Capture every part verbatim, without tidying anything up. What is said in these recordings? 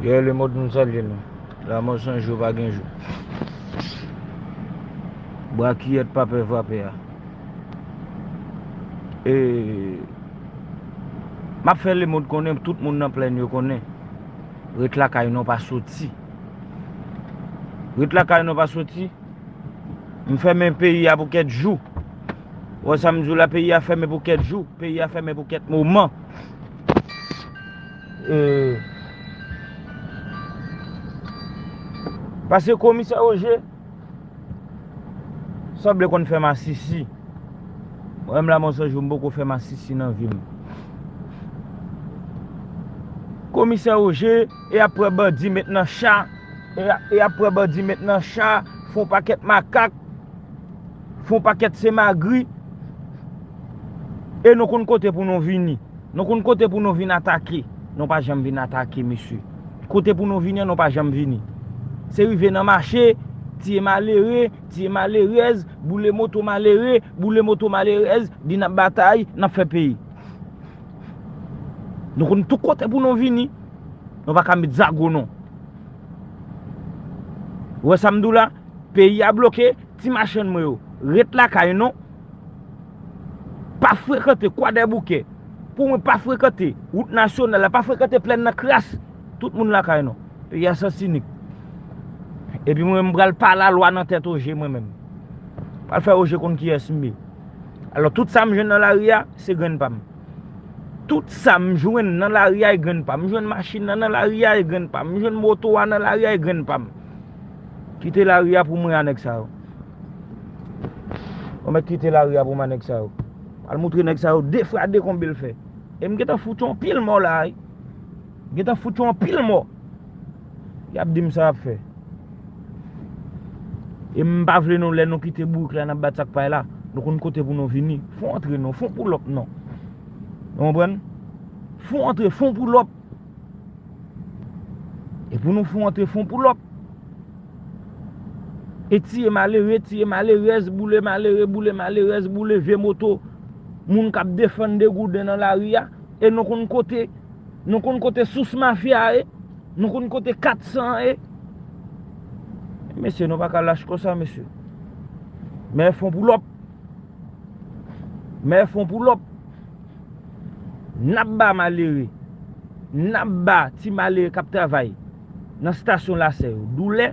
Gè Lemond, nou salye nou. Lanmò san jou pa gen jou. Brakiyèt pa pè vapè a. E, m ap fè Lemond konnen, tout moun nan Plèn yo konnen. Ret lakay nou, pa soti. Ret lakay nou, pa soti. M fèmen peyi a pou kèk jou. Ou wè sa m di w la, peyi a fèmen pou kèk jou. Peyi a fèmen pou kèk moman. E, paske komisè Roger sanble konn fè masisi. Mwen menm Lanmò san jou, m poko fè masisi nan vi m. Komisè Roger, e ap pran bandi met nan cha, e a- e ap pran bandi met nan cha, fè yon pakèt makak, fè yon pakèt semagri, e nou konn kote pou nou vini. Nou konn kote pou nou vin atake. Nou pa janm vin atake, mesye. Kote pou nou vini an, nou pa janm vini. Se rive nan mache, tiye malere, tiye malerèz, boule moto malere, boule moto malerèz, di n ap batay, n ap fè peyi. Nou konn tout kote pou nou vini. Nou pa ka met zago non. Ou wè sa m di w la? Peyi a bloke, ti machann mwen yo, ret lakay nou. Pa frekante Kwadèboukè. Pou mwen, pa frekante wout nasyonal la, pa frekante Plèn nan kras. Tout moun lakay nou. Peyi a sans inik. Epi mwen, m pral pa lalwa nan tèt Roger mwen menm. Pral fè Roger konn kiyès m ye. Alò, tout sa m jwenn nan lari a, se grenn pa m. Tout sa m jwenn nan lari a, e grenn pa m. M jwenn machin nan nan lari a, e grenn pa m. M jwenn moto a nan lari a, e grenn pa m. Kite lari a pou mwen a nèg sa yo. Ou mèt kite lari a pou mwen a nèg sa yo. Al moutre nèg sa yo de fwa de konbe l fè. E m gentan fout yon pil mò la, wi. M gentan fout yon pil mò. Y ap di m sa y ap fè. E m pa vle nou, lè nou kite bourik la, n ap bat sak pay la. Nou konn kote pou nou vini. Fon antre non, fon poulòp non. Ou konprann? Fon antre, fon poulòp. E pou nou fon antre, fon poulòp. E tiye malere, tiye malerèz, boule malere, boule malerèz, boule vye moto moun k ap defann degouden nan lari a. E nou konn kote, nou konn kote sous mafya a ye. Nou konn kote kat san an ye. Mesye, nou pa ka lach konsa, mesye. Men fon poulòp. Men fon poulòp. N ap ba malere. N ap ba ti malere k ap travay nan stasyon lasè yo doulè.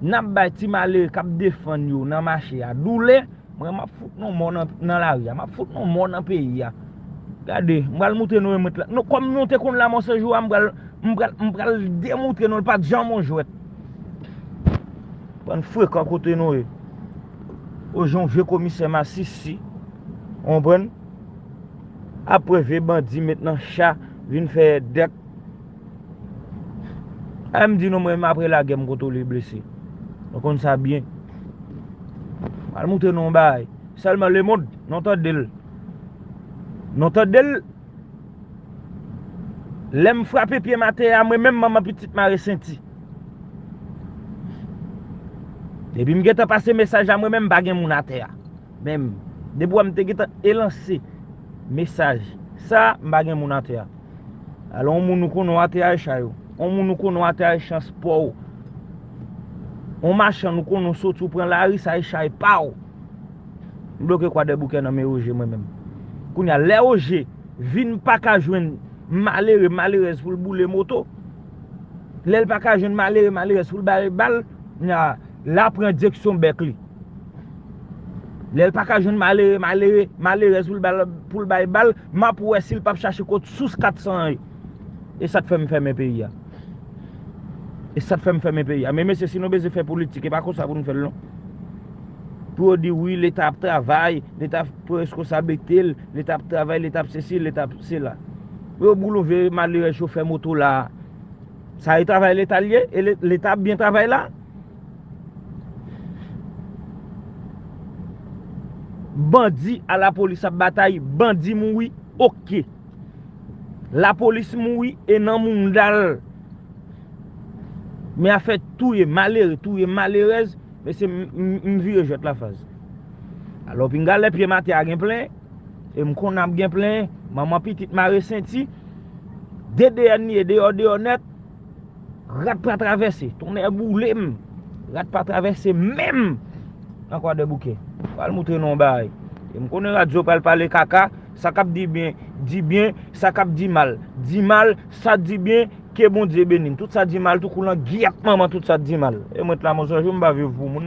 N ap bay ti malere k ap defann yo nan mache a doulè. Mwen, m ap fout nou mò nan, nan lari a. M ap fout nou mò nan peyi a. Gade, m pral moutre nou remèt la. Nou, kòm nou te konn Lanmò san jou a, m pral, m pral, m pral demoutre nou l pa t janm yon jwèt. Bann frekan kote nou ye. Ou jan vye komisè masisi. Ou konprann? Apre vye bandi met nan cha, vin fè dèk. A m di nou, mwen menm apre lagè m kontwole blese. Nou konn sa byen. M al moutre nou yon bagay. Sèlman Lemond, nou tande l. Nou tande l. Lè m frape pye m atè a, mwen menm manman pitit mare senti. Depi m gentan pase mesaj la, mwen menm m pa gen moun atè a. Menm. Depi w wè m te gentan elanse mesaj sa, m pa gen moun atè a. Alò, yon moun ou konnen w atè a e chay ou. Yon moun ou konnen w atè a e chan spò ou. Yon machann ou konnen w soti w pran lari, sa e chay pa w. M bloke Kwadèboukè nan men Roger mwen menm. Kounye a, lè Roger vin pa ka jwenn malere, malerèz pou l boule moto, lè l pa ka jwenn malere, malerèz pou l bay bal, kounye a, l a pran direksyon bèk li. Lè l pa ka jwenn malere, malere, malerèz pou l bal, pou l bay bal, m ap wè si l p ap chache kot sous kat san an ye. E sa k fè m fèmen peyi a. E sa k fè m fèmen peyi a. Men mesye, si nou bezwen fè politik, e pa konsa pou nou fè l non. Pou yo di wi, Leta ap travay, Leta pran reskonsablite l, Leta ap travay, Leta ap sesi, Leta ap sela. Yo boule yon vye malerèz chofè moto la. Sa e travay Leta l ye? E Le-, Leta ap byen travay la? Bandi a lapolis ap batay, bandi mouri, oke. Lapolis mouri e nan mounda l. Men afè touye malere, touye malerèz, mesye, m, m, m vire jwèt la faz. Alò, pinga lè pye m atè a gen plen, e m konn ap gen plen, manman pitit mare senti, de D N ye, deyò, deyò nèt, Rat pa travèse, tonnè boule m. Rat pa travèse menm nan Kwadèboukè. Pral moutre nou yon bagay. E m konnen radyo pral pale kaka, sa k ap di byen, di byen, sa k ap di mal, di mal, sa di byen, ke Bondye beni n. Tout sa di mal, tou kou lan gyèt manman tout sa di mal. E mwen t la, mwen sonje m pa viv pou moun.